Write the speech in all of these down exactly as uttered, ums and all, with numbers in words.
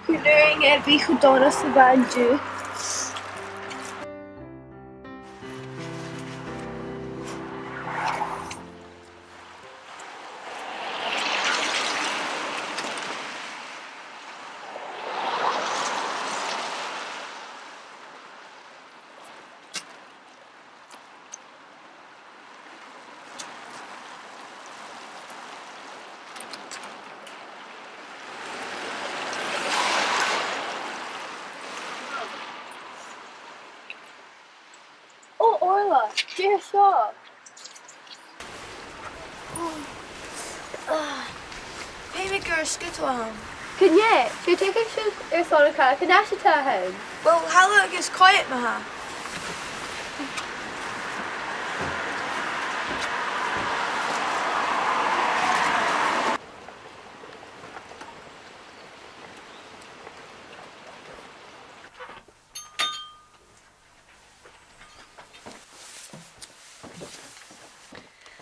Chan urrainn dhomh a bhith cho dona 's a bha mi an-diugh. Ò, Orla, dè tha seo? Feumaidh gur e sgudal a th' ann. Gu dearbh, 's e ticead airson a' Chraoladh Nàiseanta a th' ann. Uill, thalla agus coimhead ma-thà.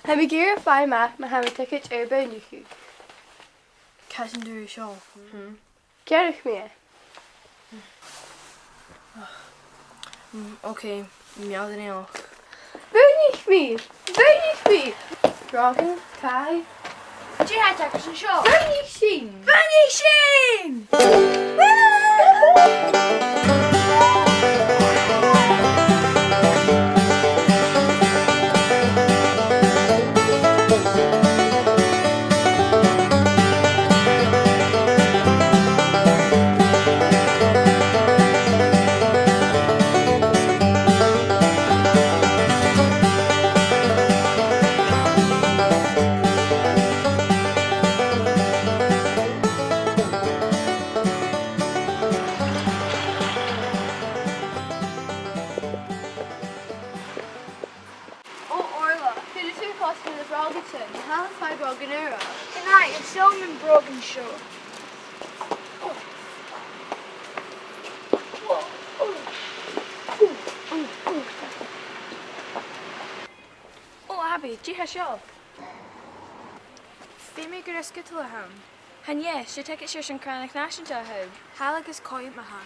Tha mi ag iarraidh faighinn a-mach ma tha mi ticead air bun-ùrachadh. Càit an d' fhuair thu seo? Hmm. Cheannaich mi e. Mm, ok, meal do naidheachd. Bhuannaich mi! Bhuannaich mi! Bhrògan, càch. Dè tha a' tachairt an seo? Bhuannaich sinn! Bhuannaich sinn! Ò, Orla, chuir thu cosg air na brògan sin, tha fhios agad, brògan ùra. Chan eil, is toil leam na brògan seo. Ò, Abby, dè tha seo? Feumaidh gur e sgudal a th' ann. Chan e, 's e ticead airson Crannach Nàiseanta a th' ann. Thalla agus coimhead ma-thà.